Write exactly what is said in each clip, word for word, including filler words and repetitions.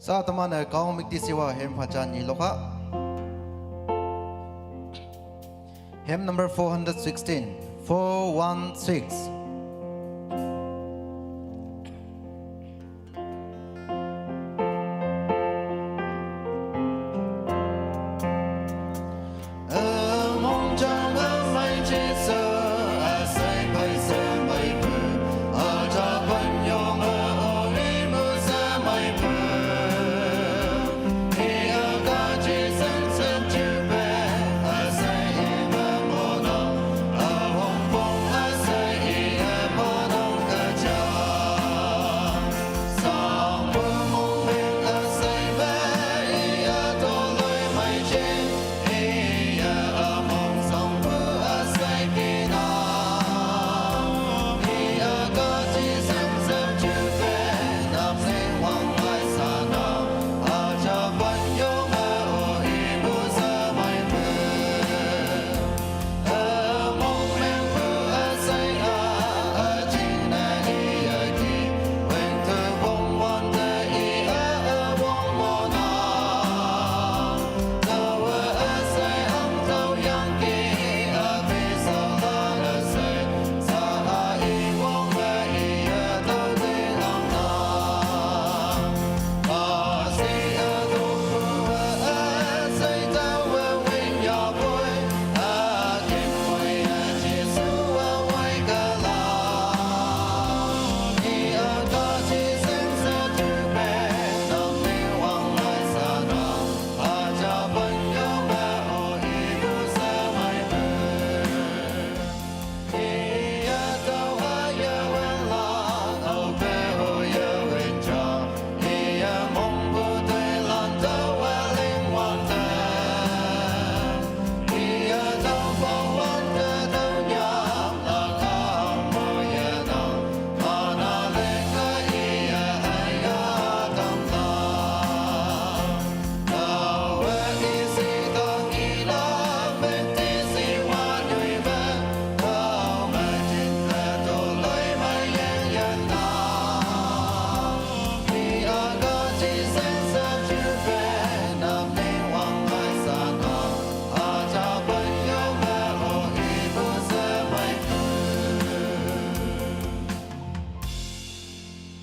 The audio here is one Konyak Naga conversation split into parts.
Sa teman-e Kahwang müktishiwa hymn phaja nyiloka. Hymn number four hundred sixteen, four one six.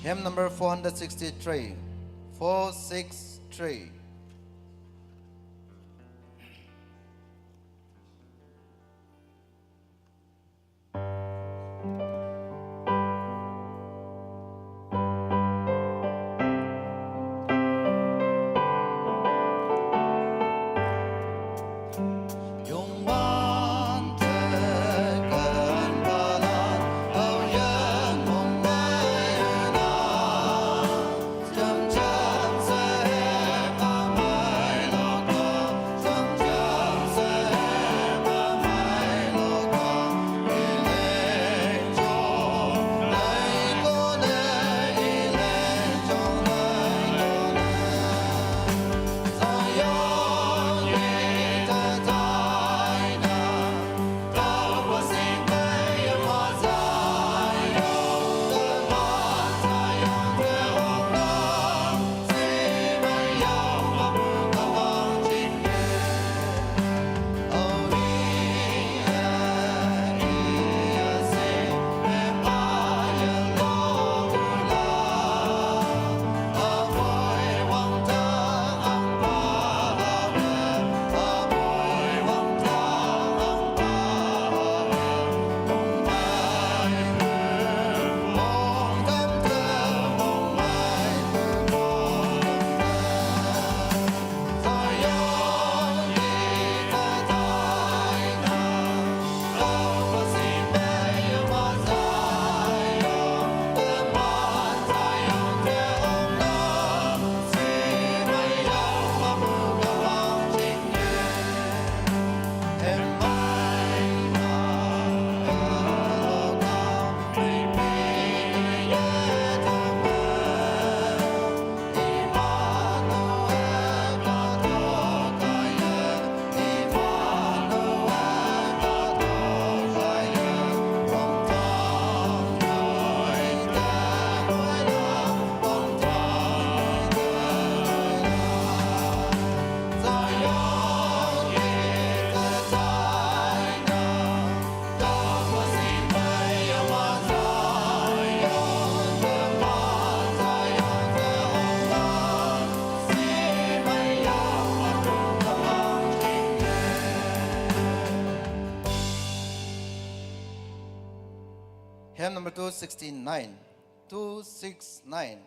Hymn number four hundred sixty-three, four six three. Hymn number two sixty-nine. Two six nine.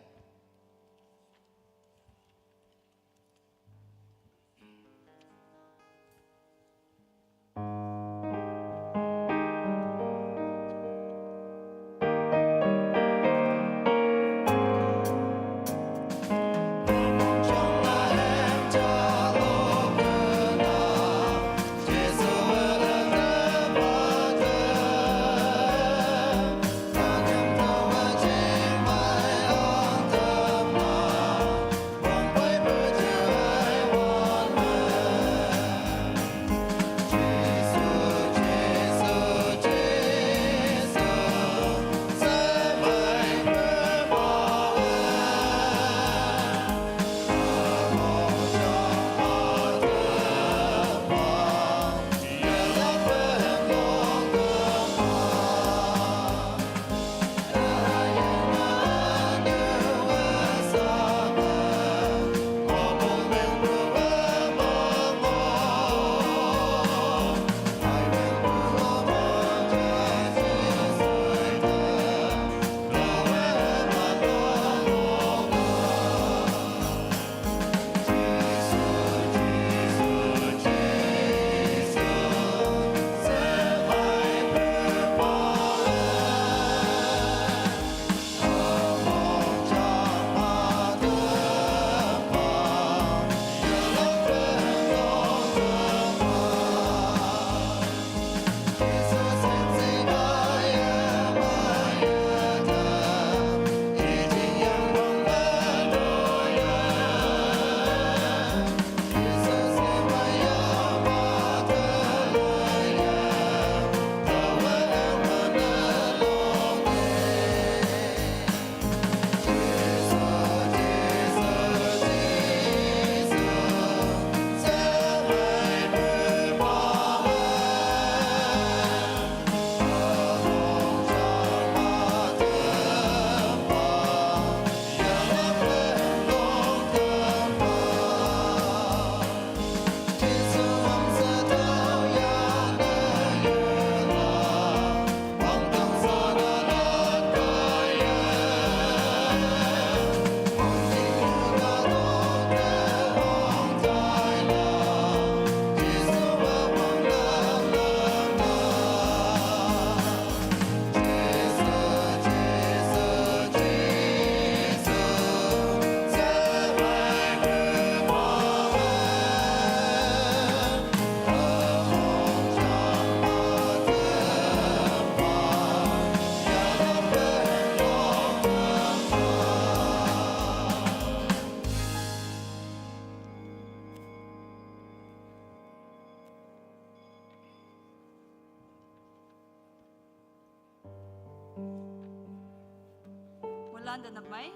Wanlān da napmei.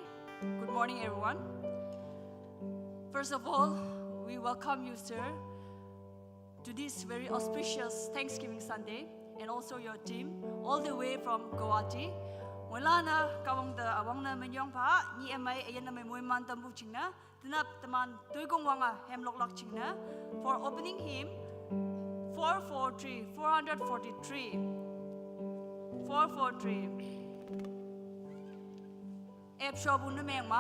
Good morning, everyone. First of all, we welcome you, sir, to this very auspicious Thanksgiving Sunday, and also your team, all the way from Guwahati. Wanlān na kawang da awang na menyong pha, ni amei ayan na mei muiman tambu ching na, tanap taman tuikong wang a hem loklak ching na. For opening hymn, four four three, four hundred forty-three. Four four three. Ep shobu na meng ma.